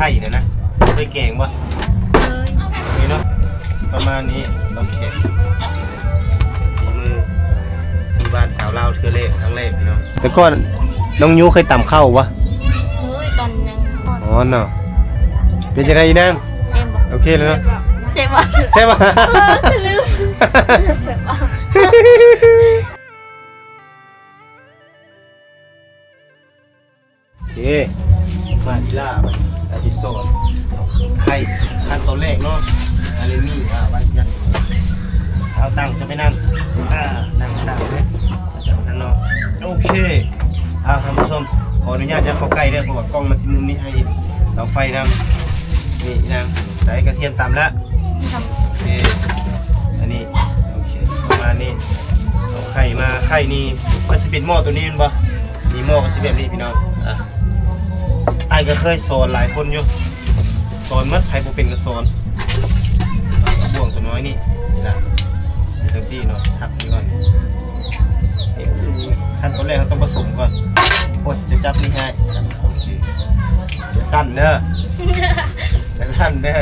ໄຂ່ນະນະ ເຄີຍແກງບໍ່? ເຄີຍ ເຄີຍເນາະ ປະມານນີ້ ຕ້ອງແກງ ຝີມື ຢູ່ບ້ານສາວລາວເທື່ອແລກ ຄັ້ງແລກພີ່ນ້ອງ. ແຕ່ກ່ອນນ້ອງຢູເຄີຍຕຳເຂົ້າບໍ່? ເຄີຍ ຕອນຍັງ ອໍເນາະ. ເປັນຈັ່ງໃດອີນາງ? ແຊບບໍ່? ໂອເຄແລ້ວເນາະ. ແຊບບໍ່? ແຊບບໍ່? ລືມ ແຊບບໍ່? ໂອເຄ ມາອີ່ຫຼ້າ ອັນນີ້ສອນໄຂ່ ຂັ້ນຕອນແລກເນາະ. ອັນນີ້ມີ ອ່າ ໄວ້ຊິ ເອົາຕັ້ງ ຈະໄປນັ່ງ ອ່າ ນັ່ງ ນັ່ງເລີຍ ເຈົ້ານັ້ນເນາະ. ໂອເຄ ອ່າ ທ່ານຜູ້ຊົມ ຂໍອະນຸຍາດຢ່າເຂົ້າໃກ້ເດີ ເພາະວ່າກ້ອງມັນຊິມຸມນີ້ ໃຫ້ເຕົາໄຟນຳ. ນີ້ນາງ ໃສ່ກະທຽມຕຳລະ ໂອເຄ ອັນນີ້ ໂອເຄ ປະມານນີ້. ເອົາໄຂ່ມາ ໄຂ່ນີ້ມັນຊິເປັນໝໍ້ໂຕນີ້ແມ່ນບໍ່? ນີ້ໝໍ້ກໍຊິແບບນີ້ພີ່ນ້ອງ. ອ່າ ອ້າຍກໍເຄີຍສອນຫຼາຍຄົນຢູ່ ສອນໝົດ ໃຜບໍ່ເປັນກໍສອນ. ເອົາບ່ວງຕົວນ້ອຍນີ້ ນີ້ລະ ເຮັດຈັ່ງຊີ້ເນາະ ທັບນີ້ກ່ອນ. ນີ້ ຂັ້ນຕອນແລກເຮົາຕ້ອງປະສົມກ່ອນ. ໂອ້ຍ ຈະຈັບນີ້ໃຫ້ ໂອເຄ ຢ່າສັ່ນເດີ ຢ່າສັ່ນເດີ.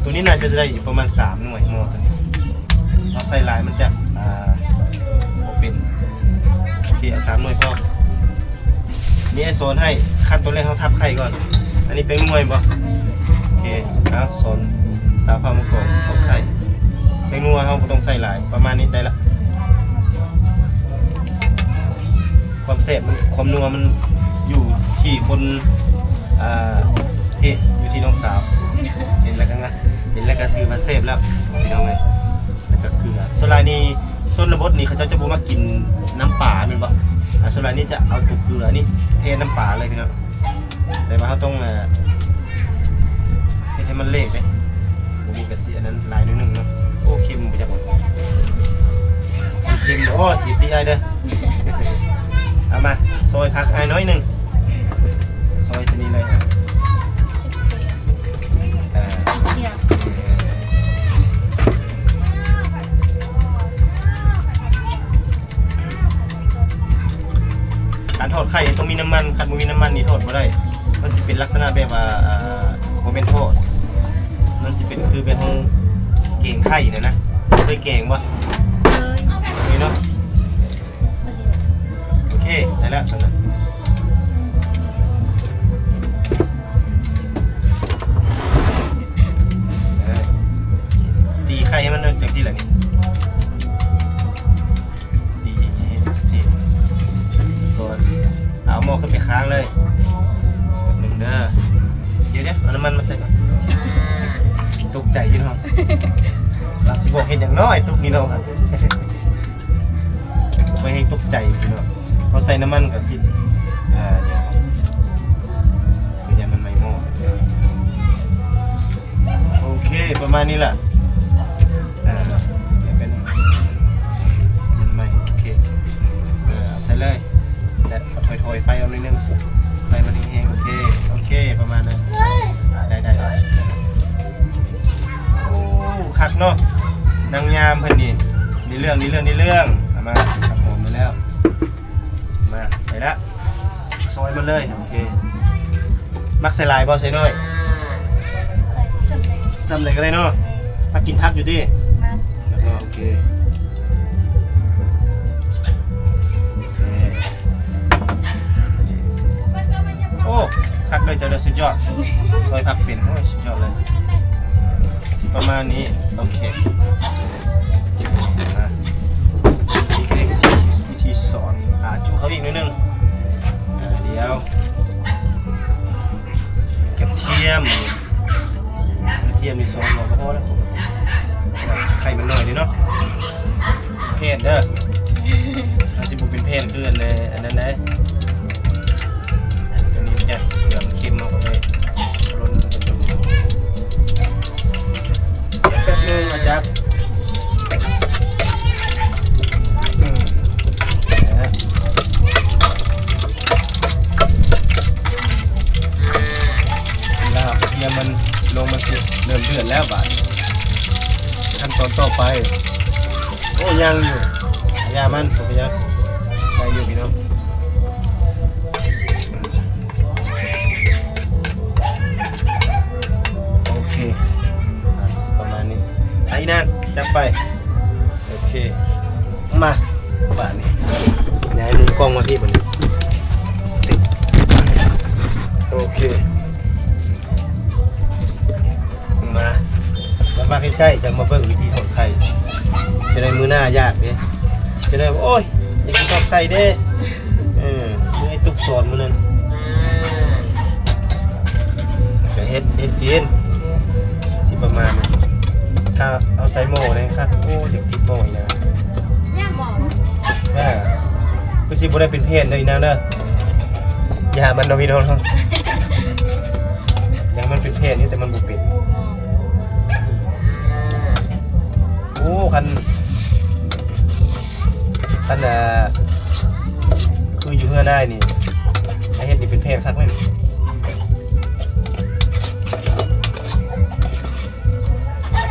ໂຕນີ້ໜ້າຈະໄດ້ຢູ່ປະມານສາມໜ່ວຍ ໝໍ້ໂຕນີ້ ເຮົາໃສ່ຫຼາຍມັນຈະ ອ່າ ບໍ່ເປັນ. ໂອເຄ ເອົາສາມໜ່ວຍພໍ. ນີ້ອ້າຍສອນໃຫ້ ຂັ້ນຕອນແລກເຮົາທັບໄຂ່ກ່ອນ. ອັນນີ້ແປ້ງນົວບໍ່? ໂອເຄ ເອົາ ສອນສາວເຜົ່າມັງກອນ ທັບໄຂ່. ແປ້ງນົວເຮົາບໍ່ຕ້ອງໃສ່ຫຼາຍ ປະມານນີ້ໄດ້ລະ. ຄວາມແຊບມັນ ຄວາມນົວມັນຢູ່ທີ່ຄົນ ອ່າ ເຮັດ ຢູ່ທີ່ນ້ອງສາວ. ເຫັນແລ້ວກໍງາມ ເຫັນແລ້ວກໍຖືວ່າແຊບແລ້ວ ພີ່ນ້ອງເອີຍ. ແລ້ວກໍເກືອ ສ່ວນຫຼາຍນີ້ ຊົນນະບົດນີ້ ເຂົາເຈົ້າຈະບໍ່ມັກກິນນ້ຳປາແມ່ນບໍ່? ອ່າ ສ່ວນຫຼາຍນີ້ຈະເອົາໂຕເກືອນີ້ແທນນ້ຳປາເລີຍພີ່ນ້ອງ. ແຕ່ວ່າເຮົາຕ້ອງ ເອີ ເຮັດໃຫ້ມັນເລະເດ້ ບໍ່ມີກະຊິອັນນັ້ນຫຼາຍໜ້ອຍໜຶ່ງເນາະ. ໂອ້ ເຄັມບໍ່ຈັກ ເຄັມບໍ່? ໂອ້ ຕິດຕິອ້າຍເດີ. ເອົາມາ ຊອຍຜັກອ້າຍໜ້ອຍໜຶ່ງ ຊອຍຊະນີ້ເລີຍ. ເອີ ການທອດໄຂ່ຕ້ອງມີນ້ຳມັນ ຄັນບໍ່ມີນ້ຳມັນນີ້ທອດບໍ່ໄດ້. ມັນຊິເປັນລັກສະນະແບບວ່າ ເອີ ບໍ່ແມ່ນທອດ ມັນຊິເປັນຄືແບບເຮົາແກງໄຂ່ນະນະ. ເຄີຍແກງບໍ່? ເຄີຍ ເຄີຍເນາະ. ໂອເຄ ໄດ້ແລ້ວຊັ້ນນະ. ເອີ ຕີໄຂ່ໃຫ້ມັນຈັງຊີ້ລະນີ້ ຕີຈັ່ງຊີ້ກ່ອນ. ເອົາໝໍ້ຂຶ້ນໄປຄ້າງເລີຍ ແປັບໜຶ່ງເດີ. ດຽວໆ ເອົານ້ຳມັນມາໃສ່ກ່ອນ. ຕົກໃຈຢູ່ເນາະ ລາວຊິບອກເຮັດຫຍັງເນາະ ໄອ້ຕຸກນີ້ເນາະ. ຂ້ອຍແຮງຕົກໃຈຢູ່ເນາະ. ເຮົາໃສ່ນ້ຳມັນກໍຊິ ອ່າ ດຽວ ເພື່ອຢ້ານມັນໄໝ້ໝໍ້. ໂອເຄ ປະມານນີ້ລະ. ອ່າ ເປັນ ມັນໄໝ້ ໂອເຄ ເອີ ເອົາໃສ່ເລີຍ ແລະ ຖອຍໆໄຟອອກໜ້ອຍໜຶ່ງ ໄຟມັນແຮງໆ. ໂອເຄ ໂອເຄ ປະມານນັ້ນ. ອ່າ ໄດ້ໆ ໂອ້ ຄັກເນາະ ນາງຍາມເພິ່ນນີ້ ໄດ້ເລື່ອງ ໄດ້ເລື່ອງ ໄດ້ເລື່ອງ. ເອົາມາ ຜັກຫອມມາແລ້ວ ມາ ໄປລະ ຊອຍມັນເລີຍ. ໂອເຄ ມັກໃສ່ຫຼາຍບໍ່? ໃສ່ໜ້ອຍ ໃສ່ສ່ຳໃດ ສ່ຳໃດກໍໄດ້ເນາະ. ມັກກິນຜັກຢູ່ຕິ? ມັກ. ໂອເຄ ໂອເຄ ໂອ້ ຄັກເດີເຈົ້າເດີ ສຸດຍອດ ຊອຍຜັກເປັນ. ໂອ້ຍ ສຸດຍອດເລີຍ. ຊິປະມານນີ້ ໂອເຄ ອ່າ ນີ້ຄືວິທີ ວິທີສອນ. ອ່າ ຈຸເຂົ້າອີກໜ້ອຍໜຶ່ງ. ອ່າ ດຽວ ກະທຽມ ກະທຽມນີ້ສອງຫົວກໍພໍແລ້ວ ໄຂ່ມັນໜ້ອຍເດ້ເນາະ. ແພນເດີ ມັນຊິບໍ່ເປັນແພນຄືອັນ ອັນນັ້ນເດ້. ຕົວນີ້ມັນຈະເກືອມເຄັມ ເຮົາກໍເລີຍລົນມັນຈະຈົມ. ແປັບໜຶ່ງ ມາຈັບ ອືມ ເວລາເອົາກະທຽມມັນລົງ ມັນຊິເລີ່ມເດືອດແລ້ວບາດນີ້. ຂັ້ນຕອນຕໍ່ໄປ ໂອ້ ຍັງຢູ່ ຢ່າມັນ ບໍ່ເປັນຫຍັງ ໄດ້ຢູ່ພີ່ນ້ອງ. ໂອເຄ ມາ ມາໃກ້ໆ ຈະມາເບິ່ງວິທີທອດໄຂ່ ຈະໄດ້ມື້ໜ້າຢາກເດ້ ຈະໄດ້ ໂອ້ຍ ຢາກກິນທອດໄຂ່ເດ້ ເອີ ໃຫ້ຕຸກສອນມື້ນັ້ນ ກະເຮັດ ເຮັດກິນ ຊິປະມານ ຖ້າເອົາໃສ່ໝໍ້ແລ້ວຄັກ ໂອ້ ຢາກຕິດໝໍ້ອີກແລ້ວ ເອີ ຄືຊິບໍ່ໄດ້ເປັນແຜ່ນເດີອີນາງເດີ ຢ່າມັນເນາະພີ່ນ້ອງເນາະ ຢ່າມັນເປັນແຜ່ນຢູ່ ແຕ່ມັນບໍ່ເປັນ ໂອ້ ຄັນ ຄັນ ເອີ ຄືຢູ່ເຮືອນອ້າຍນີ້ ອ້າຍເຮັດນີ້ເປັນແຜ່ນຄັກເລີຍ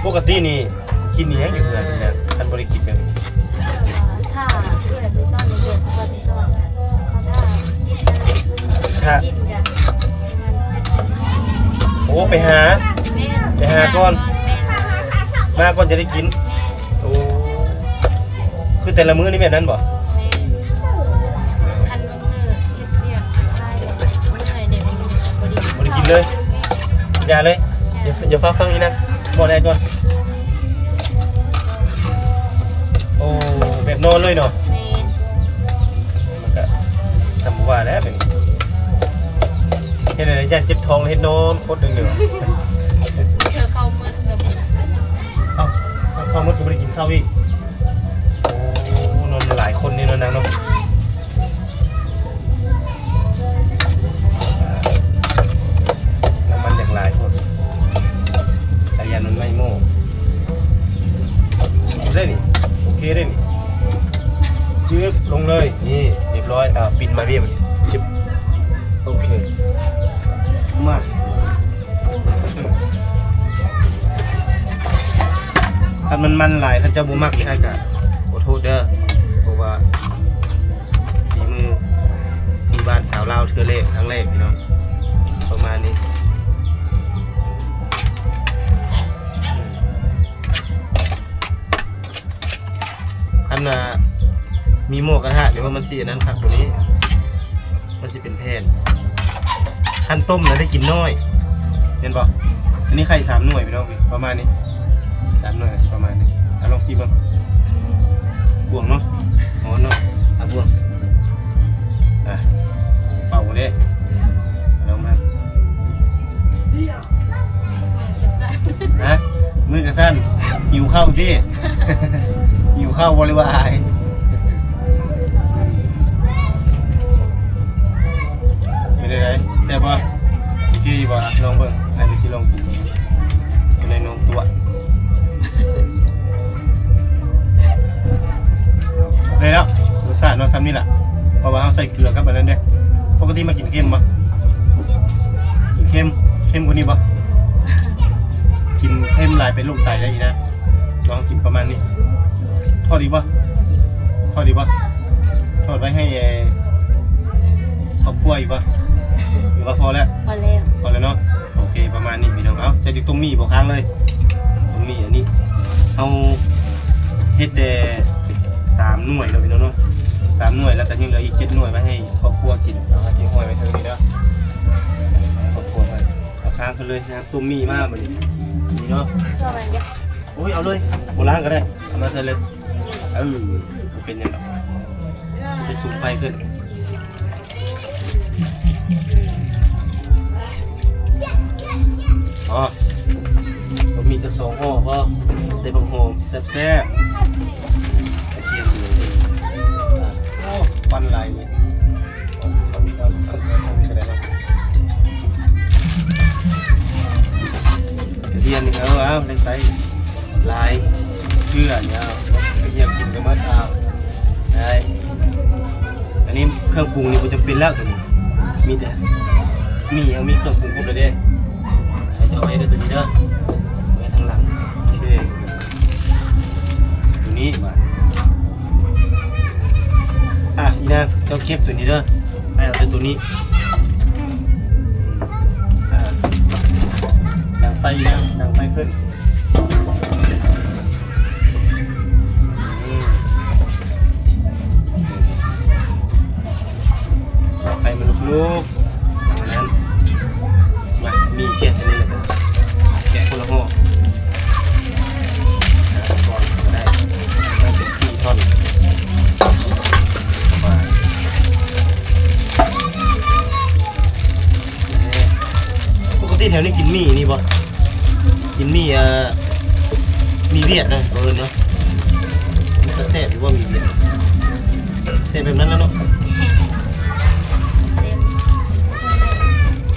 ປົກກະຕິນີ້ກິນອີ່ຫຍັງຢູ່ເຮືອນນີ້ນະ ຄັນບໍ່ໄດ້ກິນແບບນີ້? ຖ້າເອື້ອຍໄປສອນ ເອື້ອຍໄປສອນ ຖ້າ ຖ້າ ກິນກະ ໂອ້ ໄປຫາ ແມ່ນ ໄປຫາກ່ອນ ແມ່ນ ມາກ່ອນຈະໄດ້ກິນ ແມ່ນ ໂອ້ ຄືແຕ່ລະມື້ນີ້ແບບນັ້ນບໍ່? ແມ່ນ ຄັນບາງມື້ເຮັດວຽກຫຼາຍ ເມື່ອຍເດ້ ບໍ່ໄດ້ກິນເລີຍ ຢ່າເລີຍ ຢ່າ ຢ່າຟ້າວຟັງອີ່ນາງ ໝໍ້ແດ່ກ່ອນ ໂອ້ ແບບນອນເລີຍເນາະ ແມ່ນ ມັນກະ ທຳບໍ່ວ່າແຫຼະ ເປັນ ເຮັດໃດຢ້ານເຈັບທ້ອງ ເຮັດນອນຄົດເດີ ເອີ ເຂົ້າໝົດແລ້ວ ເອົ້າ ເຂົ້າໝົດກະບໍ່ໄດ້ກິນເຂົ້າອີກ ໂອ້ ນອນຫຼາຍຄົນນີ້ເນາະນາງເນາະ ນ້ຳມັນຢາກຫຼາຍໂພດ ອາ ຢ້ານມັນໄໝ້ໝໍ້ ໄດ້ນີ້ ໂອເຄໄດ້ນີ້ ຈຶບ ລົງເລີຍ ນີ້ ຮຽບຮ້ອຍ ອ່າ ປິ່ນມາເບ ຈຶບ ໂອເຄ ມາ ຄັນມັນມັນຫຼາຍ ຄັນເຈົ້າບໍ່ມັກນີ້ ອ້າຍກະຂໍໂທດເດີ ເພາະວ່າຝີມືທີ່ບ້ານສາວລາວເທື່ອແລກ ຄັ້ງແລກ ພີ່ນ້ອງ ປະມານນີ້ ຄັນວ່າມີໝໍ້ກະທະນີ້ວ່າມັນຊິອັນນັ້ນຄັກກວ່ານີ້ ມັນຊິເປັນແຜ່ນ ຄັນຕົ້ມນະໄດ້ກິນໜ້ອຍ ແມ່ນບໍ່? ອັນນີ້ໄຂ່ສາມໜ່ວຍພີ່ນ້ອງ ປະມານນີ້ ສາມໜ່ວຍກະຊິປະມານນີ້ ເອົາລອງຊີມເບິ່ງ ບວງເນາະ ຮ້ອນເນາະ ເອົາບວງ ອ່ະ ເປົ່າເດ້ ເອົາມາ. ຮະ ມືກະສັ່ນ ຫິວເຂົ້າຕິ ຫິວເຂົ້າບໍ່ ຫຼືວ່າອາຍ? ເປັນໃດ ແຊບບໍ່? ໂອເຄຢູ່ບໍ່? ລອງເບິ່ງ ອ້າຍກະຊິລອງກິນ ເປັນໃດນ້ອງຕົວະ ໄດ້ແລ້ວ ລົດຊາດເນາະ ຊ່ຳນີ້ລະ ເພາະວ່າເຮົາໃສ່ເກືອກັບອັນນັ້ນເດ້ ປົກກະຕິມັກກິນເຄັມບໍ່? ກິນເຄັມ ເຄັມກວ່ານີ້ບໍ່? ກິນເຄັມຫຼາຍເປັນໂລກໄຕໄດ້ອີກນະ ລອງກິນປະມານນີ້ ທອດອີກບໍ່? ທອດອີກບໍ່? ທອດໄວ້ໃຫ້ ເອີ ຄອບຄົວອີກບໍ່? ຫຼືວ່າພໍແລ້ວ? ພໍແລ້ວ ພໍແລ້ວເນາະ ໂອເຄ ປະມານນີ້ພີ່ນ້ອງ ເອົາ ຈະຕິດຕົ້ມໝີ່ບໍ່ ຄ້າງເລີຍ ຕົ້ມໝີ່ອັນນີ້ ເຮົາເຮັດແຕ່ສາມໜ່ວຍເນາະພີ່ນ້ອງເນາະ ສາມໜ່ວຍ ແລ້ວກະຍັງເຫຼືອອີກເຈັດໜ່ວຍໄວ້ໃຫ້ຄອບຄົວກິນ ເອົາ ເອົາຊິຫ້ອຍໄວ້ເທິງນີ້ເດີ ຄອບຄົວໄວ້ ເອົາຄ້າງຂຶ້ນເລີຍ ນ້ຳຕົ້ມໝີ່ມາບັດນີ້ ນີ້ເນາະ ໂອ້ຍ ເອົາເລີຍ ບໍ່ລ້າງກະໄດ້ ເອົາມາໃສ່ເລີຍ ເອີ ບໍ່ເປັນຫຍັງດອກ ໄປສຸມໄຟຂຶ້ນ. ອໍ ບໍ່ມີຈັກສອງຫໍ່ພໍ ໃສ່ຜັກຫອມແຊບໆ ກະທຽມ ອ່າ ໂອ້ ຄວັນຫຼາຍເລີຍ ກະທຽມນີ້ ເອີ ເອົາ ໄດ້ໃສ່ ຫຼາຍເທື່ອນີ້ ເອົາ ກະທຽມກິນກະໝົດ ເອົາ ໄດ້ ອັນນີ້ເຄື່ອງປຸງນີ້ບໍ່ຈຳເປັນແລ້ວ ໂຕນີ້ ມີແຕ່ ມີ ເຮົາມີເຄື່ອງປຸງຄົບແລ້ວເດ້ ໃຫ້ເຈົ້າໄວ້ເດີ ໂຕນີ້ເດີ ໄວ້ທາງຫຼັງ ໂອເຄ ໂຕນີ້ບາດ ອ່ະ ອີນາງ ເຈົ້າເກັບໂຕນີ້ເດີ ໃຫ້ເອົາແຕ່ໂຕນີ້ ອ່າ ດັງໄຟນະ ດັງໄຟຂຶ້ນ ອືມ ເອົາໄຟມາລຸກໆ ປະມານນັ້ນ ແຖວນີ້ກິນໝີ່ນີ້ບໍ່? ກິນໝີ່ ເອີ ໝີ່ຫວຽດນະ ເຂົາເອີ້ນເນາະ. ມັນກະແຊບຢູ່ບໍ່ໝີ່ຫວຽດ? ແຊບແບບນັ້ນແຫຼະເນາະ.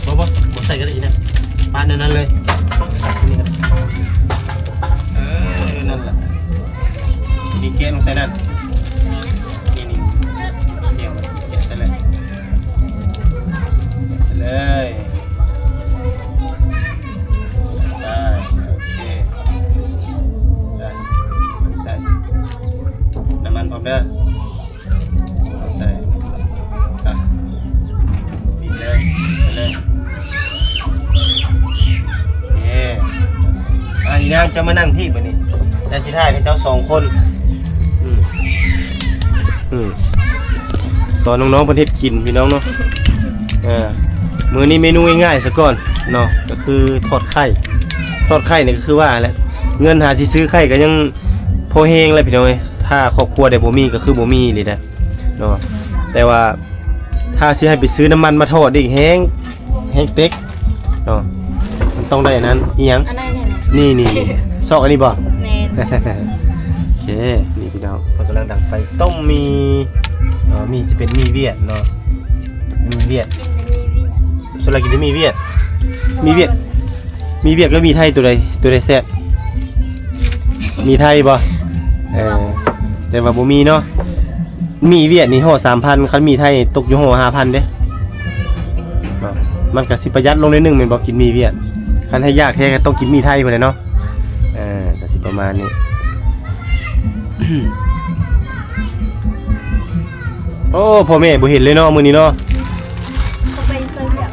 ບໍ່ ບໍ່ ບໍ່ໃສ່ກະໄດ້ອີກນະ ປາດແນວນັ້ນເລີຍ. ເອີ ນັ້ນແຫຼະ ນີ້ແກະລົງໃສ່ນັ້ນ. ນີ້ ນີ້ ແກະໃສ່ເລີຍ ແກະໃສ່ເລີຍ. ໄປ ໂອເຄ ໄປ ໃສ່ນ້ຳມັນພ້ອມເດີ ໃສ່ ອ່ະ ບີບເລີຍ ໃສ່ເລີຍ. ເອີ ອ່າ ອີນາງ ເຈົ້າມານັ່ງພີ້ບາດນີ້ ແລ້ວຊິຖ່າຍໃຫ້ເຈົ້າສອງຄົນ. ອືມ ອືມ ສອນນ້ອງໆເພິ່ນເຮັດກິນພີ່ນ້ອງເນາະ. ເອີ ມື້ນີ້ເມນູງ່າຍໆຊະກ່ອນເນາະ ກໍຄືທອດໄຂ່. ທອດໄຂ່ນີ້ກໍຄືວ່າແຫຼະ ເງິນຫາຊິຊື້ໄຂ່ກໍຍັງພໍແຮງແຫຼະພີ່ນ້ອງເອີຍ. ຖ້າຄອບຄົວໃດບໍ່ມີກໍຄືບໍ່ມີອີ່ຫຼີນະເນາະ. ແຕ່ວ່າ ຖ້າຊິໃຫ້ໄປຊື້ນ້ຳມັນມາທອດອີກ ແຮງ ແຮງເຕັກເນາະ. ມັນຕ້ອງໄດ້ອັນນັ້ນ ອີຫຍັງ? ອັນນັ້ນແຫຼະ ນີ້ ນີ້ ຊອກອັນນີ້ບໍ່? ແມ່ນ ໂອເຄ. ນີ້ພີ່ນ້ອງ ເພິ່ນກຳລັງດັງໄຟຕົ້ມໝີ່ເນາະ. ໝີ່ຊິເປັນໝີ່ຫວຽດເນາະ ໝີ່ຫວຽດ. ສ່ວນຫຼາຍກິນແຕ່ໝີ່ຫວຽດ ໝີ່ຫວຽດ ໝີ່ຫວຽດກັບໝີ່ໄທ ໂຕໃດ ໂຕໃດແຊບ? ໝີ່ໄທບໍ່? ເອີ ແຕ່ວ່າບໍ່ມີເນາະ. ໝີ່ຫວຽດນີ້ຫໍ່ສາມພັນ ຄັນໝີ່ໄທຕົກຢູ່ຫໍ່ຫ້າພັນເດ້ເນາະ. ມັນກະຊິປະຢັດລົງໜ້ອຍໜຶ່ງແມ່ນບໍ່ ກິນໝີ່ຫວຽດ. ຄັນໃຫ້ຢາກແທ້ກໍຕ້ອງກິນໝີ່ໄທພຸ້ນແຫຼະເນາະ. ເອີ ກະຊິປະມານນີ້. ໂອ້ ພໍ່ແມ່ບໍ່ເຫັນເລີຍເນາະມື້ນີ້ເນາະ. ເຂົາໄປຊ່ວຍວຽກ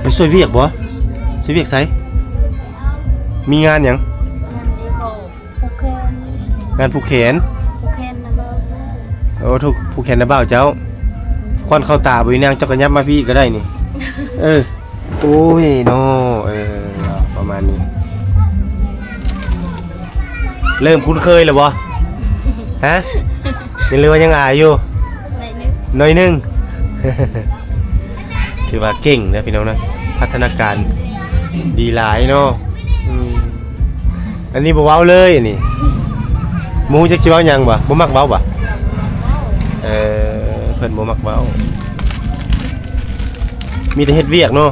ໄປຊ່ວຍວຽກບໍ່? ຊ່ວຍວຽກໃສ? ມີງານຫຍັງ? ງານ ຜູກແຂນ ງານຜູກແຂນ ຜູກແຂນນະບ່າວ. ໂອ້ ຜູກແຂນນະບ່າວເຈົ້າ. ຄວັນເຂົ້າຕາບໍ່ອີນາງ ເຈົ້າກໍຫຍັບມາພີ້ກໍໄດ້ນີ້. ເອີ ໂອ້ຍເນາະ ເອີ ປະມານນີ້. ເລີ່ມຄຸ້ນເຄີຍແລ້ວບໍ່? ຮະ? ຍັງ ຫຼືວ່າຍັງອາຍຢູ່? ໜ້ອຍໜຶ່ງ ໜ້ອຍໜຶ່ງ. ຖືວ່າເກັ່ງເດີພີ່ນ້ອງເດີ ພັດທະນາການດີຫຼາຍເນາະ. ອືມ ອັນນີ້ບໍ່ເວົ້າເລີຍ ອັນນີ້ບໍ່ຮູ້ຈັກຊິເວົ້າຫຍັງບໍ່ ບໍ່ມັກເວົ້າບໍ່? ເອີ ເພິ່ນບໍ່ມັກເວົ້າ ມີແຕ່ເຮັດວຽກເນາະ.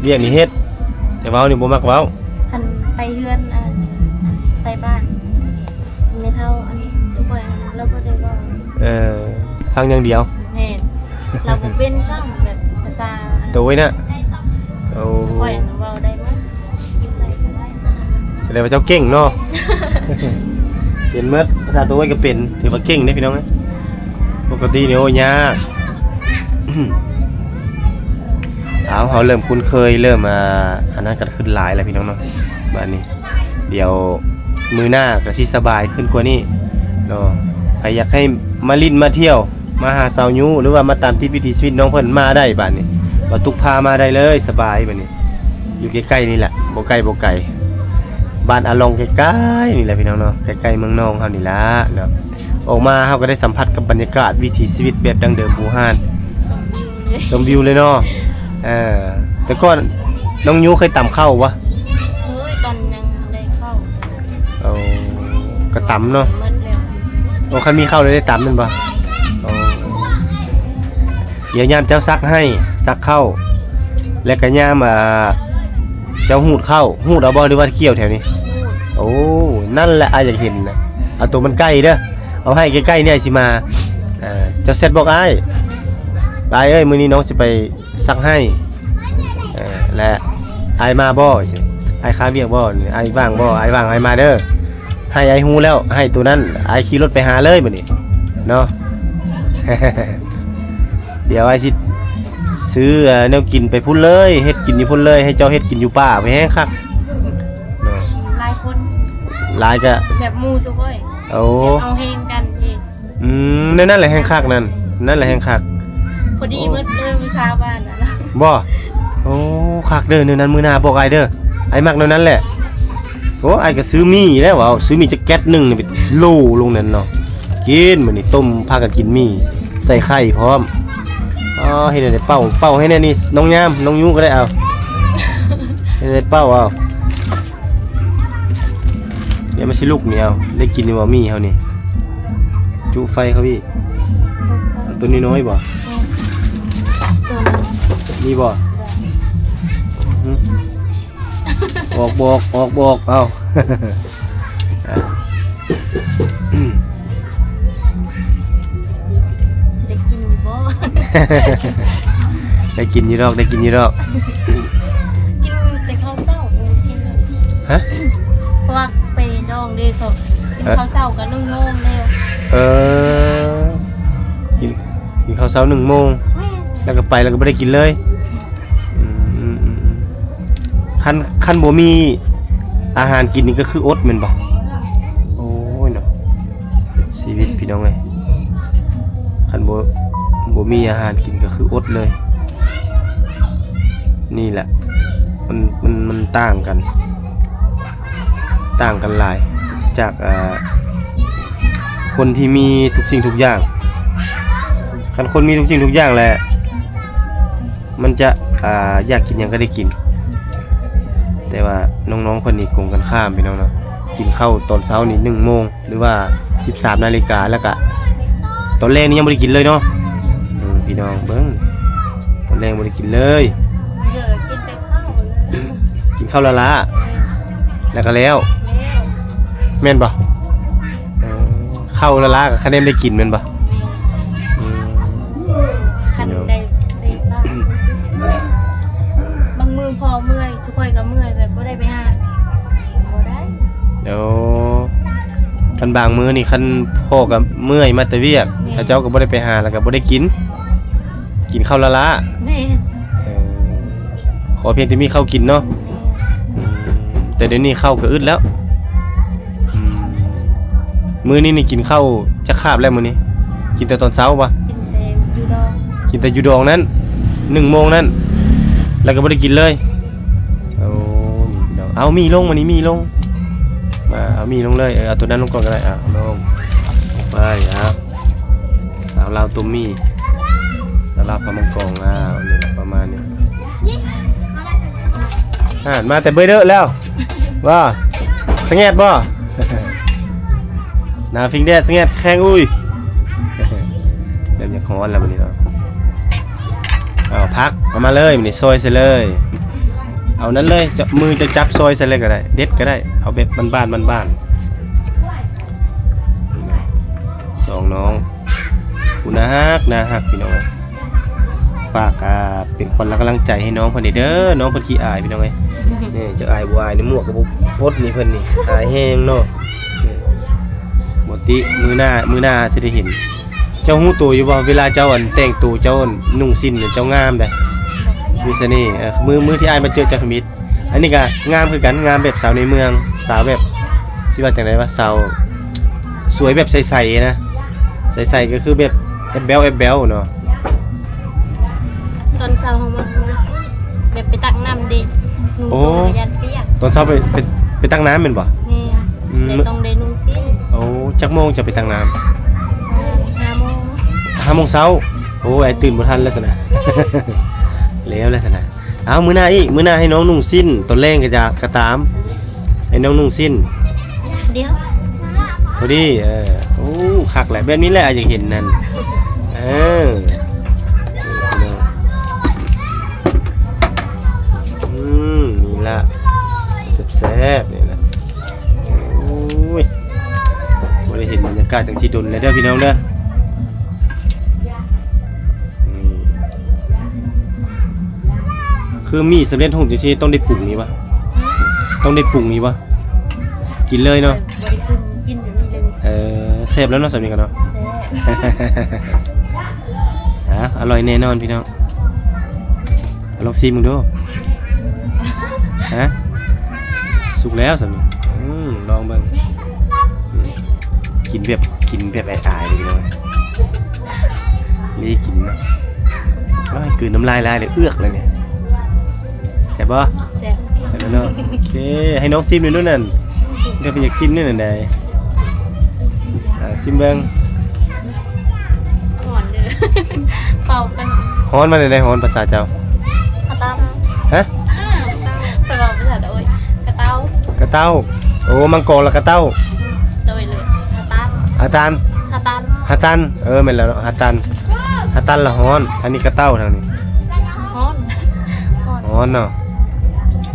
ແມ່ນ ວຽກນີ້ເຮັດ ແຕ່ເວົ້ານີ້ບໍ່ມັກເວົ້າ. ຄັນໄປເຮືອນ ອັນ ໄປບ້ານແມ່ເຖົ້າ ອັນ ຈຸຂ້ອຍ ລາວບໍ່ໄດ້ເວົ້າ. ເອີ ຟັງຢ່າງດຽວ. ແມ່ນ ລາວບໍ່ເປັນຊ້ຳ ແບບພາສາ ໂຕຍນະ. ໂອ້ ຂ້ອຍເວົ້າໄດ້ໝົດ ຢູ່ໃສກໍໄດ້. ສະແດງວ່າເຈົ້າເກັ່ງເນາະ. ເປັນໝົດ ພາສາໂຕຍກໍເປັນ ຖືວ່າເກັ່ງເດ້ພີ່ນ້ອງເອີຍ. ປົກກະຕິນີ້ ໂອ້ ຍາກ. ເອົາ ເຮົາເລີ່ມຄຸ້ນເຄີຍ ເລີ່ມ ອ່າ ອັນນັ້ນກັນຂຶ້ນຫຼາຍແລ້ວພີ່ນ້ອງເນາະ. ບາດນີ້ ດຽວມື້ໜ້າກໍຊິສະບາຍຂຶ້ນກວ່ານີ້ເນາະ. ໃຜຢາກໃຫ້ມາຫຼິ້ນມາທ່ຽວ ມາຫາສາວຍຸ ຫຼືວ່າມາຕາມຕິດວິຖີຊີວິດນ້ອງເພິ່ນ ມາໄດ້ບາດນີ້ ບ່າວຕຸກພາມາໄດ້ເລີຍ ສະບາຍບາດນີ້. ຢູ່ໃກ້ໆນີ້ແຫຼະ ບໍ່ໄກບໍ່ໄກ ບ້ານອາລອງໃກ້ໆນີ້ແຫຼະພີ່ນ້ອງເນາະ ໃກ້ໆເມືອງນອງເຮົານີ້ລະເນາະ. ອອກມາເຮົາກໍໄດ້ສຳຜັດກັບບັນຍາກາດວິຖີຊີວິດແບບດັ້ງເດີມບູຮານ ຊົມວິວເລີຍ ຊົມວິວເລີຍເນາະ. ເອີ ແຕ່ກ່ອນນ້ອງຍຸເຄີຍຕຳເຂົ້າບໍ່? ເຄີຍ ຕອນຍັງໄດ້ເຂົ້າ. ໂອ້ ກໍຕຳເນາະ. ໝົດແລ້ວ. ໂອ້ ຄັນມີເຂົ້າແລ້ວໄດ້ຕຳແມ່ນບໍ່? ໂອ້ ດຽວຍາມເຈົ້າສັກໄຮ່ ສັກເຂົ້າ ແລ້ວກໍຍາມ ອ່າ ເຈົ້າຮູດເຂົ້າ ຮູດເອົາບໍ່ ຫຼືວ່າກ່ຽວແຖວນີ້? ຮູດ. ໂອ້ ນັ້ນແຫຼະ ອ້າຍຢາກເຫັນນະ. ເອົາໂຕມັນໃກ້ເດີ ເອົາໄຮ່ໃກ້ໆນີ້ອ້າຍຊິມາ. ເຈົ້າແຊັດບອກອ້າຍ ອ້າຍເອີຍ ມື້ນີ້ນ້ອງຊິໄປສັກໄຮ່ ເອີ ແລະ ອ້າຍມາບໍ່? ອ້າຍຄາວຽກບໍ່? ອ້າຍວ່າງບໍ່? ອ້າຍວ່າງອ້າຍມາເດີ. ໃຫ້ອ້າຍຮູ້ແລ້ວ ໃຫ້ໂຕນັ້ນ ອ້າຍຂີ່ລົດໄປຫາເລີຍບາດນີ້ເນາະ. ດຽວອ້າຍຊິຊື້ ເອີ ແນວກິນໄປພຸ້ນເລີຍ ເຮັດກິນຢູ່ພຸ້ນເລີຍ ໃຫ້ເຈົ້າເຮັດກິນຢູ່ປ່າ ແພງຄັກເນາະ. ຫຼາຍຄົນ ຫຼາຍກະແຊບໝູ່ຊຸຂ້ອຍ. ໂອ້ ເອົາແຮງກັນເອງ. ອືມ ແນວນັ້ນແຫຼະແຮງຄັກນັ້ນ ນັ້ນແຫຼະແຮງຄັກ. ພໍດີເບິດເລີຍ ມີຊາວບ້ານນະ. ບໍ່? ໂອ້ ຄັກເດີ ແນວນັ້ນມື້ໜ້າບອກອ້າຍເດີ ອ້າຍມັກແນວນັ້ນແຫຼະ. ໂອ້ ອ້າຍກໍຊື້ໝີ່ແລ້ວ ເອົາຊື້ໝີ່ຈັກແກັດໜຶ່ງນີ້ໄປໂລລົງນັ້ນເນາະ. ກິນມື້ນີ້ ຕົ້ມ ພາກັນກິນໝີ່ ໃສ່ໄຂ່ພ້ອມ. ອໍ ເຮັດແນວໃດ ເປົ່າ ເປົ່າໃຫ້ແນ່ນີ້ ນ້ອງຍາມ ນ້ອງຍຸກໍໄດ້ ເອົາ ໄດ້ເປົ່າເອົາ. ດຽວມັນຊິລຸກນີ້ເອົາ. ໄດ້ກິນຢູ່ບໍ່ໝີ່ເຮົານີ້? ຈຸໄຟເຂົາອີກ. ເອົາຕົວນ້ອຍໆບໍ່? ມີບໍ່? ອອກບໍ່ອອກ ອອກບໍ່ອອກ ເອົາ. ຊິໄດ້ກິນຢູ່ບໍ່? ໄດ້ກິນຢູ່ດອກ ໄດ້ກິນຢູ່ດອກ. ກິນແຕ່ເຂົ້າເຊົ້າ ກິນແລ້ວ. ຮະ? ເພາະວ່າໄປດອງເດ້ ເຂົາກິນເຂົ້າເຊົ້າກໍໜຶ່ງໂມງແລ້ວ. ເອີ ກິນ ກິນເຂົ້າເຊົ້າໜຶ່ງໂມງ ແລ້ວກໍໄປ ແລ້ວກໍບໍ່ໄດ້ກິນເລີຍ. ອືມ ອືມ ອືມ ອືມ. ຄັນ ຄັນບໍ່ມີອາຫານກິນນີ້ກໍຄືອົດແມ່ນບໍ່? ໂອ້ຍເນາະ ຊີວິດພີ່ນ້ອງເອີຍ ຄັນບໍ່ ບໍ່ມີອາຫານກິນກໍຄືອົດເລີຍ. ນີ້ແຫຼະ ມັນ ມັນ ມັນຕ່າງກັນ ຕ່າງກັນຫຼາຍຈາກ ເອີ ຄົນທີ່ມີທຸກສິ່ງທຸກຢ່າງ. ຄັນຄົນມີທຸກສິ່ງທຸກຢ່າງແຫຼະ ມັນຈະ ອ່າ ຢາກກິນຫຍັງກໍໄດ້ກິນ. ແຕ່ວ່ານ້ອງໆເພິ່ນນີ້ກົງກັນຂ້າມພີ່ນ້ອງເນາະ ກິນເຂົ້າຕອນເຊົ້ານີ້ໜຶ່ງໂມງ ຫຼືວ່າສິບສາມນາລິກາ ແລ້ວກະຕອນແລງນີ້ຍັງບໍ່ໄດ້ກິນເລີຍເນາະ. ເອີ ພີ່ນ້ອງເບິ່ງ ຕອນແລງບໍ່ໄດ້ກິນເລີຍ. ເອີ ກິນແຕ່ເຂົ້າ ກິນເຂົ້າລ້າໆ ແລ້ວກໍແລ້ວ ແມ່ນບໍ່? ເອີ ເຂົ້າລ້າໆກໍຄະແນນໄດ້ກິນແມ່ນບໍ່? ອືມ ຄັນໄດ້ ໄດ້ບ້າງ ບາງມື້ພໍ່ເມື່ອຍ ຊຸຂ້ອຍກໍເມື່ອຍ ແບບບໍ່ໄດ້ໄປຫາ ບໍ່ໄດ້. ໂອ້ ຄັນບາງມື້ນີ້ ຄັນພໍ່ກໍເມື່ອຍມາແຕ່ວຽກ ແມ່ນ ເຂົາເຈົ້າກໍບໍ່ໄດ້ໄປຫາ ແລ້ວກໍບໍ່ໄດ້ກິນ ກິນເຂົ້າລ້າໆ. ແມ່ນ ເອີ ຂໍພຽງແຕ່ມີເຂົ້າກິນເນາະ. ແມ່ນ ອືມ ແຕ່ດຽວນີ້ເຂົ້າກໍອຶດແລ້ວ. ອືມ ມື້ນີ້ນີ້ກິນເຂົ້າຈັກຄາບແລ້ວມື້ນີ້? ກິນແຕ່ຕອນເຊົ້າບໍ່? ກິນແຕ່ຢູ່ດອງ ກິນແຕ່ຢູ່ດອງນັ້ນ ໜຶ່ງໂມງນັ້ນ ແລ້ວກໍບໍ່ໄດ້ກິນເລີຍ. ໂອ້ ນີ້ພີ່ນ້ອງ ເອົາໝີ່ລົງ ມື້ນີ້ໝີ່ລົງ ມາ ເອົາໝີ່ລົງເລີຍ. ເອີ ເອົາຕົວນັ້ນລົງກ່ອນກໍໄດ້. ເອົາລົງໄປ ເອົາ ສາວລາວຕົ້ມໝີ່ ສາວລາວເຜົາມັງກອງ. ອ້າວ ນີ້ແຫຼະ ປະມານນີ້. ຫັ້ນ ມາແຕ່ເບີເດີແລ້ວ ວ່າສະແງດບໍ່? ໜາພິງແດດສະແງດແຂງອຸ້ຍ. ເລີ່ມຢາກຮ້ອນແລ້ວບັດນີ້ເນາະ. ເອົາຜັກ ເອົາມາເລີຍ ມື້ນີ້ຊອຍໃສ່ເລີຍ. ເອົານັ້ນເລີຍ ຈັບ ມືຈະຈັບຊອຍໃສ່ເລີຍກໍໄດ້ ເດັດກໍໄດ້ ເອົາແບບບ້ານໆ ບ້ານໆ. ສອງນ້ອງ ຜູ້ໜ້າຮັກ ໜ້າຮັກ ພີ່ນ້ອງເອີຍ. ຝາກ ອ່າ ເປັນຂວັນແລະກຳລັງໃຈໃຫ້ນ້ອງເພິ່ນແດ່ເດີ ນ້ອງເພິ່ນຂີ້ອາຍ ພີ່ນ້ອງເອີຍ. ນີ້ ຈັກອາຍບໍ່ອາຍນີ້ ໝວກກໍບໍ່ປົດນີ້ ເພິ່ນນີ້ ອາຍແຮງເນາະ. ບໍ່ຕິ ມື້ໜ້າ ມື້ໜ້າຊິໄດ້ເຫັນ. ເຈົ້າຮູ້ໂຕຢູ່ບໍ່ ເວລາເຈົ້າ ອັນ ແຕ່ງໂຕ ເຈົ້າ ອັນ ນຸ່ງສິ້ນ ເຈົ້າງາມເດ້ ມີສະເໜ່. ເອີ ມື້ ມື້ທີ່ອ້າຍມາເຈີເຈົ້າທຳອິດ ອັນນີ້ກໍງາມຄືກັນ ງາມແບບສາວໃນເມືອງ ສາວແບບ ຊິວ່າຈັ່ງໃດວະ ສາວສວຍແບບໃສໆນະ ໃສໆກໍຄືແບບແອບແບວແອບແບວເນາະ. ຕອນເຊົ້າເຮົາມັກນຸ່ງ ແບບໄປຕັກນ້ຳເດ້ ນຸ່ງ ໂອ້ ໂຊກະຢ້ານປຽກ. ຕອນເຊົ້າໄປ ໄປ ໄປຕັກນ້ຳແມ່ນບໍ່? ແມ່ນ ອືມ ແຕ່ຕ້ອງໄດ້ນຸ່ງສິ້ນ. ໂອ້ ຈັກໂມງຈະໄປຕັກນ້ຳ? ຫ້າໂມງ ຫ້າໂມງເຊົ້າ. ໂອ້ ອ້າຍຕື່ນບໍ່ທັນແລ້ວຊັ້ນນະ ແລ້ວແລ້ວຊັ້ນນະ. ເອົາ ມື້ໜ້າອີກ ມື້ໜ້າໃຫ້ນ້ອງນຸ່ງສິ້ນ ຕອນແລງກໍຈະ ກໍຕາມ ໃຫ້ນ້ອງນຸ່ງສິ້ນ ດຽວ ພໍດີ. ເອີ ໂອ້ ຄັກແຫຼະ ແບບນີ້ແຫຼະ ຢາກເຫັນນັ້ນ. ເອີ ອືມ ນີ້ລະ ແຊບໆ ນີ້ລະ. ໂອ້ຍ ບໍ່ໄດ້ເຫັນບັນຍາກາດຈັ່ງຊີ້ດົນແລ້ວເດີ ພີ່ນ້ອງເດີ. ອືມ ຄືໝີ່ສຳເລັດຮູບຈັ່ງຊີ້ ຕ້ອງໄດ້ປຸງນີ້ວະ? ຕ້ອງໄດ້ປຸງນີ້ວະ? ກິນເລີຍເນາະ? ບໍ່ໄດ້ປຸງ ກິນແບບນີ້ເລີຍ. ເອີ ແຊບແລ້ວເນາະ ສຳນີ້ກໍເນາະ. ແຊບ ອ່າ ອະລ່ອຍແນ່ນອນ ພີ່ນ້ອງ. ລອງຊີມເບິ່ງດູ. ຮະ? ສຸກແລ້ວຊັ້ນນີ້. ອືມ ລອງເບິ່ງ. ກິນແບບ ກິນແບບອາຍໆເລີຍພີ່ນ້ອງ. ນີ້ກິນນະ. ໂອ້ຍ ກືນນ້ຳລາຍຫຼາຍເລີຍ ເອືອກເລີຍນີ້. ແຊບບໍ່? ແຊບ. ແຊບແລ້ວເນາະ. ໂອເຄ ໃຫ້ນ້ອງຊີມເບິ່ງດູນັ້ນ. ດຽວເພິ່ນຢາກຊີມນີ້ນັ້ນໃດ. ອ່າ ຊີມເບິ່ງ. ຮ້ອນເດີ ເປົ່າກັນ. ຮ້ອນວ່າແນວໃດ? ຮ້ອນພາສາເຈົ້າ? ເຂົ້າຕຳ. ຮະ? ເອີ ເຂົ້າຕຳ. ແປວ່າ ເຕົ້າ. ໂອ້ ມັງກອນລະກະເຕົ້າ. ໂດຍເລີຍ. ຮາຕັນ. ຮາຕັນ. ຮາຕັນ. ຮາຕັນ. ເອີ ແມ່ນແລ້ວເນາະ ຮາຕັນ. ຮາຕັນລະຮ້ອນ. ທາງນີ້ກະເຕົ້າທາງນີ້. ຮ້ອນ. ຮ້ອນ. ຮ້ອນເນາະ.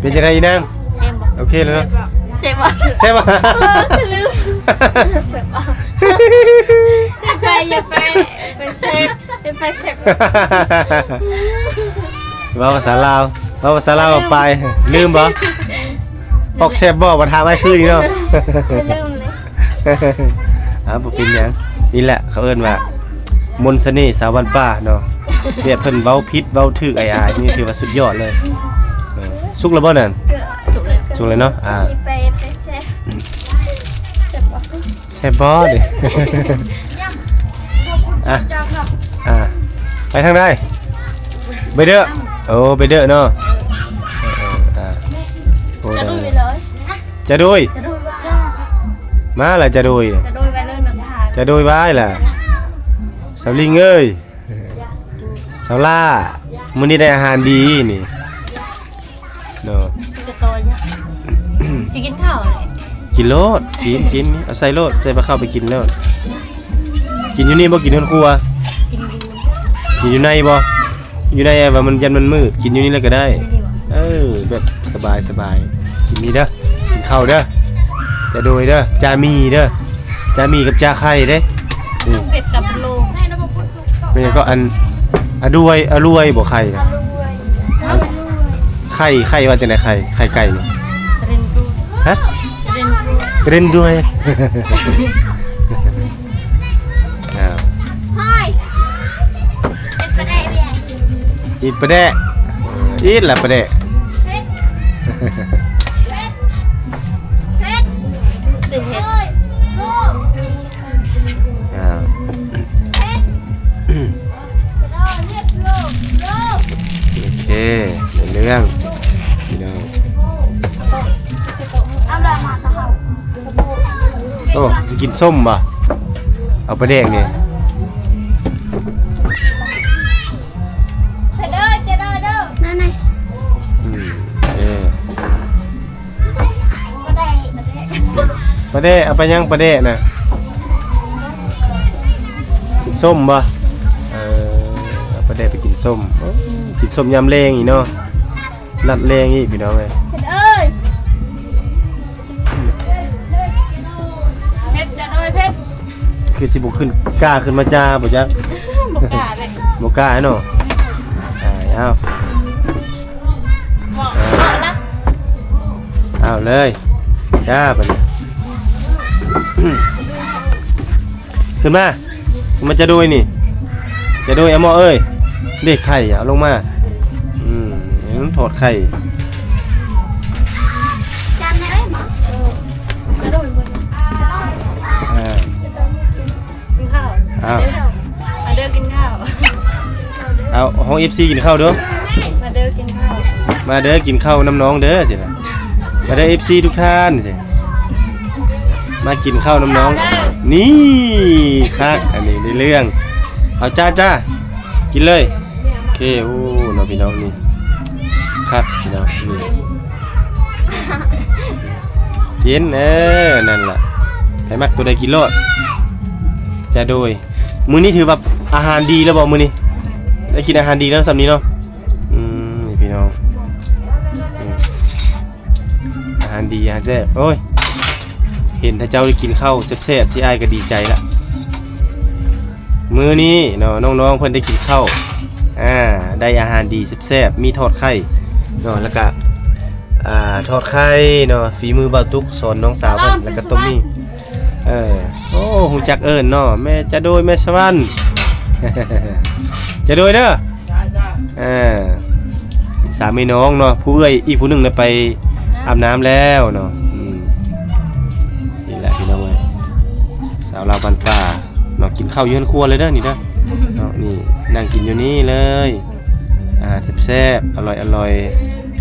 ເປັນຈັ່ງໃດອີນາງ? ແຊບບໍ່? ໂອເຄແລ້ວເນາະ. ແຊບບໍ່? ແຊບບໍ່? ເອີ ລືມ. ແຊບບໍ່? ໄປ ຢ່າໄປ ໄປແຊບ. ເປັນໄປແຊບ. ເວົ້າພາສາລາວ ເວົ້າພາສາລາວອອກໄປ. ລືມບໍ່? ອອກແຊບບໍ່? ມາຖາມອ້າຍຄືນອີກເນາະ. ລືມເລີຍ. ອ່າ ບໍ່ເປັນຫຍັງ. ນີ້ແຫຼະເຂົາເອີ້ນວ່າມົນສະເໜ່ຊາວບ້ານປ່າເນາະ. ແບບເພິ່ນເວົ້າຜິດເວົ້າຖືກ ອ້າຍໆ ນີ້ຖືວ່າສຸດຍອດເລີຍ. ເອີ ສຸກແລ້ວບໍ່ນັ້ນ? ສຸກແລ້ວ. ສຸກແລ້ວເນາະ. ອ່າ ໄປ ໄປແຊບ. ແຊບບໍ່ນີ້? ອ່ະ ອ່ະ ໄປທາງໃດ? ໄປເດີ. ໂອ້ ໄປເດີເນາະ. ເອີ ເອີ ອ່ະ ໂອ້ ຈະດຸຍໄປເລີຍ. ຈະດຸຍ ມາລະ ຈະດຸຍ ຈະດຸຍໄປເລີຍນະ. ຈະດຸຍໄປລະ ສາວລິງເອີຍ. ສາວຫຼ້າ ມື້ນີ້ໄດ້ອາຫານດີນີ້ເນາະ. ຊິກິນເຂົ້າແຫຼະ. ກິນໂລດ ກິນ ກິນ ເອົາໃສ່ໂລດ ໃສ່ປາເຂົ້າໄປກິນໂລດ. ກິນຢູ່ນີ້ບໍ່? ກິນເຮືອນຄົວ. ກິນຢູ່ ກິນຢູ່ໃນບໍ່? ຢູ່ໃນວ່າມັນ ຢ້ານມັນມືດ ກິນຢູ່ນີ້ແຫຼະກະໄດ້. ເອີ ແບບສະບາຍ ສະບາຍ. ກິນນີ້ເດີ ກິນເຂົ້າເດີ ຈາໂດຍເດີ ຈາໝີ່ເດີ ຈາໝີ່ກັບຈາໄຂ່ເດ້. ອືມ ເຜັດກັບໂລ ແມ່ນຫຍັງກໍ ອັນ ອະດວຍ ອະລວຍບໍ່ ໄຂ່ນະ? ໄຂ່ ໄຂ່ວ່າຈັ່ງໃດ? ໄຂ່ ໄຂ່ໄກ່ນີ້? ເຣນດູ ຮະ? ເຣນດູ ເຣນດູ. ອ້າວ ເຮັດປາແດກ ເຮັດປາແດກ ອີດລະປາແດກ. ເຮັດ ເຮັດ ເຮັດ ເຮັດ. ອ້າວ ໂອເຄ ໄດ້ເລື່ອງ ພີ່ນ້ອງ. ໂອ້ ຊິກິນສົ້ມບໍ່? ເອົາປາແດກນີ້ ເດີ ເດີ ເດີ ມາ ອືມ ເອີ. ປາແດກ ເອົາໄປຫຍັງປາແດກນະ? ກິນສົ້ມບໍ່? ເອີ ເອົາປາແດກໄປກິນສົ້ມ. ໂອ້ ກິນສົ້ມຍາມແລງອີກເນາະ ນັດແລງອີກ ພີ່ນ້ອງເອີຍ. ເຜັດ ເອີຍ ເຜັດ ຈາໂດຍ ເຜັດ. ຄືຊິບໍ່ຂຶ້ນ ກ້າຂຶ້ນມາຈາບໍ່ຈັກ. ບໍ່ກ້າເລີຍ ບໍ່ກ້າເນາະ. ອາຍ ເອົາ ເວົ້າ ເວົ້າລະ ເອົາເລີຍ ຈ້າ ບາດນີ້ ຂຶ້ນມາ ຂຶ້ນມາ ຈາໂດຍນີ້ ຈາໂດຍ ອາໝໍເອີຍ ເດ ໄຂ່ ເອົາລົງມາ. ອືມ ໃຫ້ມັນທອດໄຂ່ ຈານແມ່ເອີຍ ໝໍ ເອີ ຈາໂດຍ ເອີ ກິນເຂົ້າ ອ້າວ ມາເດີກິນເຂົ້າ ເອົາ ຫ້ອງເອັຟຊີກິນເຂົ້າເດີ ມາເດີກິນເຂົ້າ ມາເດີກິນເຂົ້ານຳນ້ອງເດີ ຊີ້ນະ ມາເດີເອັຟຊີທຸກທ່ານ ຊີ້ ມາກິນເຂົ້ານຳນ້ອງ ນີ້ ຄັກ ອັນນີ້ໄດ້ເລື່ອງ ເອົາ ຈ້າ ຈ້າ ກິນເລີຍ. ໂອເຄ ໂອ້ ເນາະ ພີ່ນ້ອງ ນີ້ ຄັກ ພີ່ນ້ອງ ນີ້ ກິນ ເອີ ນັ້ນລະ ໃຜມັກໂຕໃດກິນໂລດ ຈາໂດຍ. ມື້ນີ້ຖືວ່າອາຫານດີແລ້ວບໍ່? ມື້ນີ້ໄດ້ກິນອາຫານດີແລ້ວສ່ຳນີ້ເນາະ. ອືມ ນີ້ພີ່ນ້ອງ ອືມ ອາຫານດີ ອາຫານແຊບ. ໂອ້ຍ ເຫັນຖ້າເຈົ້າໄດ້ກິນເຂົ້າແຊບໆ ທີ່ອ້າຍກໍດີໃຈລະ. ມື້ນີ້ເນາະ ນ້ອງໆ ເພິ່ນໄດ້ກິນເຂົ້າ ອາ ໄດ້ອາຫານດີແຊບໆ ມີທອດໄຂ່ເນາະ ແລ້ວກະ ອ່າ ທອດໄຂ່ເນາະ ຝີມືບ່າວຕຸກ ສອນນ້ອງສາວເພິ່ນ ແລ້ວກະຕົ້ມໝີ່. ເອີ ໂອ້ ຮູ້ຈັກເອີ້ນເນາະ ແມ່ຈາໂດຍ ແມ່ສະຫວັນ ຈາໂດຍເດີ. ເອີ ສາມພີ່ນ້ອງເນາະ ຜູ້ເອື້ອຍອີກຜູ້ໜຶ່ງນະໄປອາບນ້ຳແລ້ວເນາະ. ອືມ ນີ້ແຫຼະພີ່ນ້ອງເອີຍ ສາວລາວບ້ານປ່າເນາະ ກິນເຂົ້າຢູ່ເຮືອນຄົວເລີຍເດີນີ້ເດີເນາະ. ນີ້ນັ່ງກິນຢູ່ນີ້ເລີຍ ອາຫານແຊບໆ ອະລ່ອຍ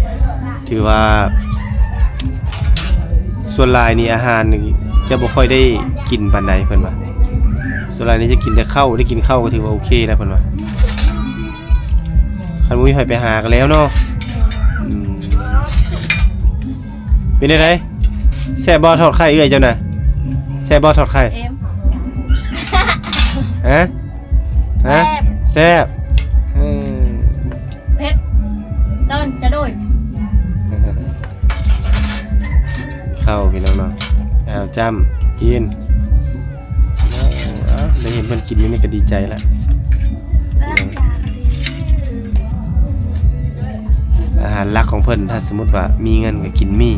ໆ. ຖືວ່າສ່ວນຫຼາຍນີ້ອາຫານນີ້ຈະບໍ່ຄ່ອຍໄດ້ກິນປານໃດເພິ່ນວ່າ ສ່ວນຫຼາຍນີ້ຈະກິນແຕ່ເຂົ້າ ໄດ້ກິນເຂົ້າກໍຖືວ່າໂອເຄແລ້ວເພິ່ນວ່າ ຄັນບໍ່ມີໃຜໄປຫາກໍແລ້ວເນາະ. ອືມ ເປັນຈັ່ງໃດ? ແຊບບໍ່ທອດໄຂ່ເອື້ອຍເຈົ້ານະ? ແຊບບໍ່ທອດໄຂ່? ເອັມ ຮະ? ຮະ? ແຊບ ແຊບ ເອີ ເຜັດ ເຕີນຈະໂດຍ ເຂົ້າພີ່ນ້ອງເນາະ. ອ້າວ ຈ້ຳ ກິນ ອ້າວ ໄດ້ເຫັນເພິ່ນກິນຢູ່ນີ້ກໍດີໃຈລະ. ອາຫານຫຼັກຂອງເພິ່ນ ຖ້າສົມມຸດວ່າມີເງິນກໍກິນໝີ່.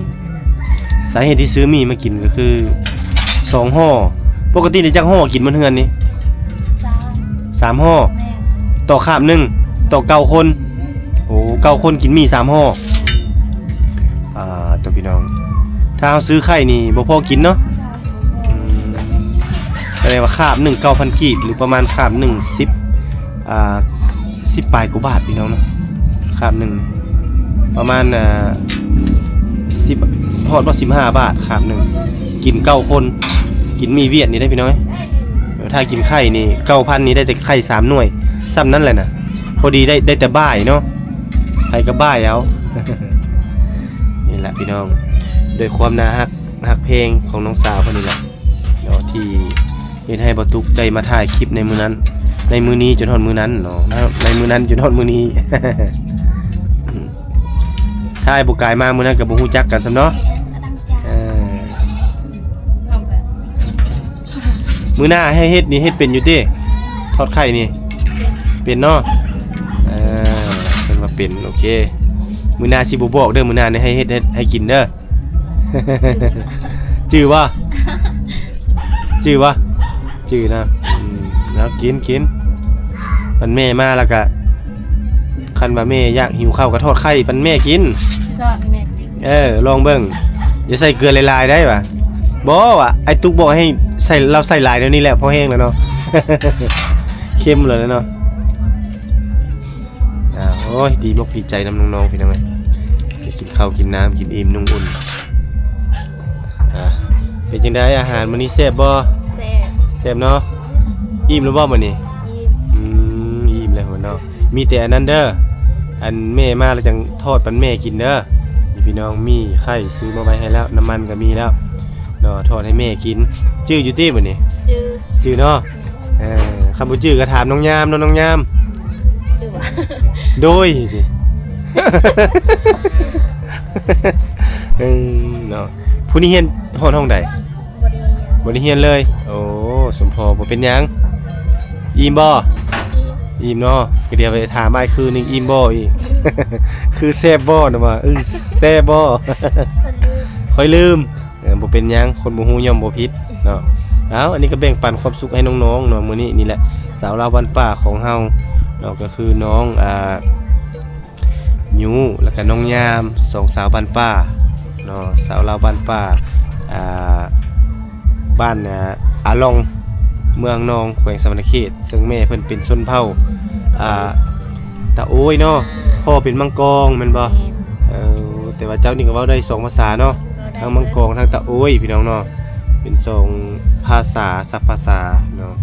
ສາເຫດທີ່ຊື້ໝີ່ມາກິນກໍຄືສອງຫໍ່. ປົກກະຕິນີ້ຈັກຫໍ່ກິນໝົດເຮືອນນີ້? ສາມ ສາມຫໍ່ ແມ່ນ ຕໍ່ຄາບໜຶ່ງ ຕໍ່ເກົ້າຄົນ. ໂອ້ ເກົ້າຄົນກິນໝີ່ສາມຫໍ່. ອ່າ ຕົວະ ພີ່ນ້ອງ ຖ້າເຮົາຊື້ໄຂ່ນີ້ບໍ່ພໍກິນເນາະ. ອືມ ແສດງວ່າຄາບໜຶ່ງເກົ້າພັນກີບ ຫຼືປະມານຄາບໜຶ່ງສິບ ອ່າ ສິບປາຍກວ່າບາດພີ່ນ້ອງເນາະ. ຄາບໜຶ່ງປະມານ ອ່າ ສິບ ຮອດບໍ່ ສິບຫ້າບາດຄາບໜຶ່ງ. ກິນເກົ້າຄົນ ກິນໝີ່ຫວຽດນີ້ໄດ໋ພີ່ນ້ອງ. ຖ້າກິນໄຂ່ນີ້ເກົ້າພັນນີ້ ໄດ້ແຕ່ໄຂ່ສາມໜ່ວຍ ສ່ຳນັ້ນແຫຼະນະ. ພໍດີໄດ້ ໄດ້ແຕ່ບ່າຍເນາະ ໃຜກໍບ່າຍເອົາ. ນີ້ແຫຼະພີ່ນ້ອງ ດ້ວຍຄວາມໜ້າຮັກ ຮັກແພງຂອງນ້ອງສາວເພິ່ນນີ້ແຫຼະເນາະ ທີ່ເຮັດໃຫ້ບໍ່ຕຸກໄດ້ມາຖ່າຍຄລິບໃນມື້ນັ້ນ ໃນມື້ນີ້ຈົນຮອດມື້ນັ້ນເນາະ ໃນມື້ນັ້ນຈົນຮອດມື້ນີ້. ຖ້າອ້າຍບໍ່ກາຍມາມື້ນັ້ນກໍບໍ່ຮູ້ຈັກກັນຊ້ຳເນາະ. ເອີ ມື້ໜ້າໃຫ້ເຮັດນີ້ ເຮັດເປັນຢູ່ຕິ? ທອດໄຂ່ນີ້ ເປັນເນາະ. ເອີ ເພິ່ນວ່າເປັນ. ໂອເຄ ມື້ໜ້າຊິບໍ່ບອກເດີ ມື້ໜ້ານີ້ໃຫ້ເຮັດ ໃຫ້ ໃຫ້ກິນເດີ. ຈື່ບໍ່? ຈື່ບໍ່? ຈື່ນະ. ອືມ ເອົາ ກິນ ກິນ. ມັນແມ່ມາແລ້ວກະ ຄັນວ່າແມ່ຢາກຫິວເຂົ້າກໍທອດໄຂ່ປັນແມ່ກິນ. ທອດໃຫ້ແມ່ກິນ. ເອີ ລອງເບິ່ງ ຢ່າໃສ່ເກືອຫຼາຍໆໄດ໋ຫວາ. ບໍ່ຫວາ ອ້າຍຕຸກບອກໃຫ້ໃສ່ ລາວໃສ່ຫຼາຍແນວນີ້ແຫຼະ ພໍແຮງແລ້ວເນາະ ເຄັມແລ້ວເນາະ. ອ່າ ໂອ້ຍ ດີອົກດີໃຈນຳນ້ອງໆ ພີ່ນ້ອງເອີຍ ໄດ້ກິນເຂົ້າກິນນ້ຳ ກິນອີ່ມນຸ່ງອຸ່ນ. ອ່າ ເປັນຈັ່ງໃດ ອາຫານມື້ນີ້ແຊບບໍ່? ແຊບ ແຊບເນາະ. ອີ່ມແລ້ວບໍ່ມື້ນີ້? ອີ່ມ ອືມ ອີ່ມແລ້ວເນາະ. ມີແຕ່ອັນນັ້ນເດີ ອັນແມ່ມາແລ້ວຈັ່ງທອດປັນແມ່ກິນເດີ. ນີ້ພີ່ນ້ອງ ມີໄຂ່ຊື້ມາໄວ້ໃຫ້ແລ້ວ ນ້ຳມັນກໍມີແລ້ວເນາະ ທອດໃຫ້ແມ່ກິນ. ຈື່ຢູ່ຕິມື້ນີ້? ຈື່ ຈື່ເນາະ. ເອີ ຄັນບໍ່ຈື່ກໍຖາມນ້ອງຍາມເນາະ ນ້ອງຍາມ. ຈື່ຫວາ? ໂດຍ ເອີ ເນາະ. ຜູ້ນີ້ຮຽນຮອດຫ້ອງໃດ? ບໍ່ໄດ້ຮຽນ ບໍ່ໄດ້ຮຽນເລີຍ. ໂອ້ ສົມພໍ ບໍ່ເປັນຫຍັງ. ອີ່ມບໍ່? ອີ່ມ ອີ່ມເນາະ. ກໍດຽວໄປຖາມອ້າຍຄືໜຶ່ງ ອີ່ມບໍ່ອີກ. ຄືແຊບບໍ່ນະວ່າ ເອີ ແຊບບໍ່? ຂ້ອຍລືມ ຂ້ອຍລືມ. ເອີ ບໍ່ເປັນຫຍັງ ຄົນບໍ່ຮູ້ຍ່ອມບໍ່ຜິດເນາະ. ເອົາ ອັນນີ້ກໍແບ່ງປັນຄວາມສຸກໃຫ້ນ້ອງໆເນາະ ມື້ນີ້. ນີ້ແຫຼະ ສາວລາວບ້ານປ່າຂອງເຮົາເນາະ ກໍຄືນ້ອງ ອ່າ ຍູ ແລ້ວກໍນ້ອງຍາມ ສອງສາວບ້ານປ່າເນາະ. ສາວລາວບ້ານປ່າ ອ່າ ບ້ານ ອ່າ ອາລ່ອງ ເມືອງນອງ ແຂວງສະຫວັນນະເຂດ ເຊິ່ງແມ່ເພິ່ນເປັນຊົນເຜົ່າ ອ່າ ຕາໂອ້ຍເນາະ. ພໍ່ເປັນມັງກອງແມ່ນບໍ່? ແມ່ນ. ເອີ ແຕ່ວ່າເຈົ້ານີ້ກໍເວົ້າໄດ້ສອງພາສາເນາະ ເວົ້າໄດ້ ທັງມັງກອງ ທັງຕາໂອ້ຍ ພີ່ນ້ອງເນາະ. ເປັນສອງພາສາ ສັບພາສາເນາະ.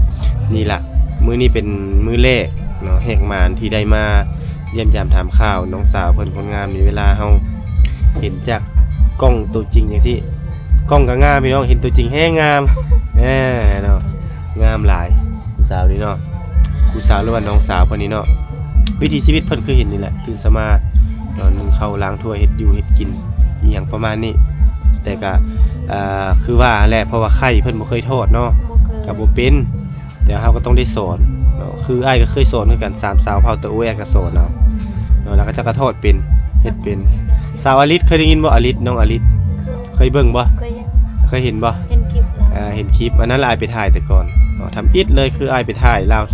ນີ້ລະ ມື້ນີ້ເປັນມື້ແລກເນາະ ແຮກໝານທີ່ໄດ້ມາຢ້ຽມຢາມຖາມຂ່າວນ້ອງສາວເພິ່ນຄົນງາມນີ້. ເວລາເຮົາເຫັນຈາກກ້ອງໂຕຈິງຈັ່ງຊີ້ ກ້ອງກໍງາມພີ່ນ້ອງ ເຫັນໂຕຈິງແຮງງາມ. ເອີ ເນາະ ງາມຫຼາຍຜູ້ສາວນີ້ເນາະ ຜູ້ສາວ ຫຼືວ່ານ້ອງສາວເພິ່ນນີ້ເນາະ. ວິຖີຊີວິດເພິ່ນຄືເຫັນນີ້ແຫຼະ ຕື່ນເຊົ້າມາເນາະ ໜຶ້ງເຂົ້າ ລ້າງຖ້ວຍ ເຮັດຢູ່ເຮັດກິນ ອີ່ຫຍັງປະມານນີ້. ແຕ່ກະ ເອີ ຄືວ່າຫັ້ນແຫຼະ ເພາະວ່າໄຂ່ເພິ່ນບໍ່ເຄີຍທອດເນາະ ບໍ່ເຄີຍ ກະບໍ່ເປັນ. ແຕ່ເຮົາກໍຕ້ອງໄດ້ສອນເນາະ ຄືອ້າຍກໍເຄີຍສອນຄືກັນ ສາມສາວເຜົ່າຕາໂອ້ຍ ອ້າຍກໍສອນເອົາເນາະ ແລ້ວເຂົາເຈົ້າກໍທອດເປັນ ເຮັດເປັນ. ສາວອາລິດ ເຄີຍໄດ້ຍິນບໍ່? ອາລິດ ນ້ອງອາລິດ ເຄີຍ ເຄີຍເບິ່ງບໍ່? ເຄີຍເຫັນ ເຄີຍເຫັນບໍ່? ເຫັນຄລິບແລ້ວ ອ່າ ເຫັນຄລິບ ອັນນັ້ນລະ ອ້າຍໄປຖ່າຍແຕ່ກ່ອນເນາະ ທຳອິດເລີຍ ຄືອ້າຍໄປຖ່າຍລາວ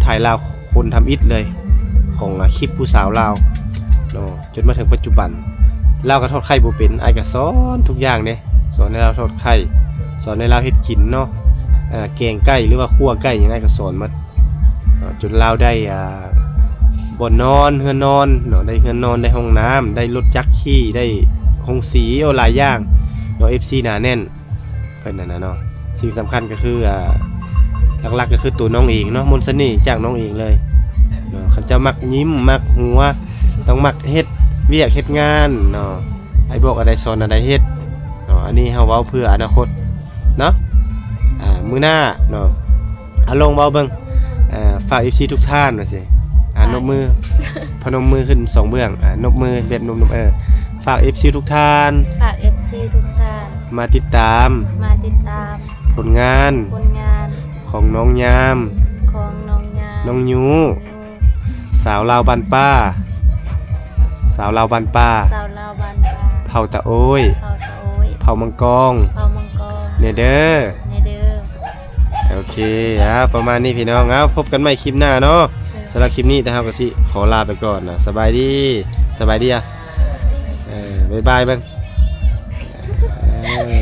ຖ່າຍລາວຄົນທຳອິດເລີຍ ຂອງ ອາ ຄລິບຜູ້ສາວລາວເນາະ. ຈົນມາເຖິງປັດຈຸບັນ ລາວກໍທອດໄຂ່ບໍ່ເປັນ ອ້າຍກໍສອນທຸກຢ່າງເດ້ ສອນໃຫ້ລາວທອດໄຂ່ ສອນໃຫ້ລາວເຮັດກິນເນາະ ເອີ ແກງໄກ່ ຫຼືວ່າຂົ້ວໄກ່ຫຍັງ ອ້າຍກໍສອນໝົດເນາະ. ຈົນລາວໄດ້ ອ່າ ບ່ອນນອນ ເຮືອນນອນເນາະ ໄດ້ເຮືອນນອນ ໄດ້ຫ້ອງນ້ຳ ໄດ້ລົດຈັກຂີ່ ໄດ້ໂຮງສີ ໂອ້ ຫຼາຍຢ່າງເນາະ ເອັຟຊີໜາແໜ້ນ. ເພິ່ນນັ້ນນະເນາະ ສິ່ງສຳຄັນກໍຄື ອ່າ ຫຼັກໆກໍຄືຕົວນ້ອງເອງເນາະ ມົນສະເໜ່ຈາກນ້ອງເອງເລີຍເນາະ. ຄັນເຈົ້າມັກຍິ້ມ ມັກຫົວ ຕ້ອງມັກເຮັດວຽກເຮັດງານເນາະ ໃຫ້ບອກອັນໃດສອນອັນໃດເຮັດເນາະ. ອັນນີ້ເຮົາເວົ້າເພື່ອອະນາຄົດເນາະ ອ່າ ມື້ໜ້າເນາະ ອາ ລອງເວົ້າເບິ່ງ ອ່າ ຝາກເອັຟຊີທຸກທ່ານວ່າຊີ້ ອ່າ ນົບມື ພະນົມມືຂຶ້ນສອງເບື້ອງ ອ່າ ນົບມືແບບນົບໆ ເອີ ຝາກເອັຟຊີທຸກທ່ານ ຝາກເອັຟຊີທຸກທ່ານ ມາຕິດຕາມ ມາຕິດຕາມ ຜົນງານ ຜົນງານ ຂອງນ້ອງຍາມ ຂອງນ້ອງຍາມ ນ້ອງຍຸ ສາວລາວບ້ານປ່າ ສາວລາວບ້ານປ່າ ສາວລາວບ້ານປ່າ ເຜົ່າຕາໂອ້ຍ ເຜົ່າຕາໂອ້ຍ ເຜົ່າມັງກອງ ເຜົ່າມັງກອງ ແນ່ເດີ ແນ່ເດີ ໂອເຄ ອ່າ ປະມານນີ້ພີ່ນ້ອງ ເອົາ ພົບກັນໃໝ່ຄລິບໜ້າເນາະ ເອີ ສຳລັບຄລິບນີ້ ທາງເຮົາກໍຊິຂໍລາໄປກ່ອນນະ ສະບາຍດີ ສະບາຍດີ ອ່ະ ສະບາຍດີ ເອີ ບາຍບາຍເບິ່ງ ເອີ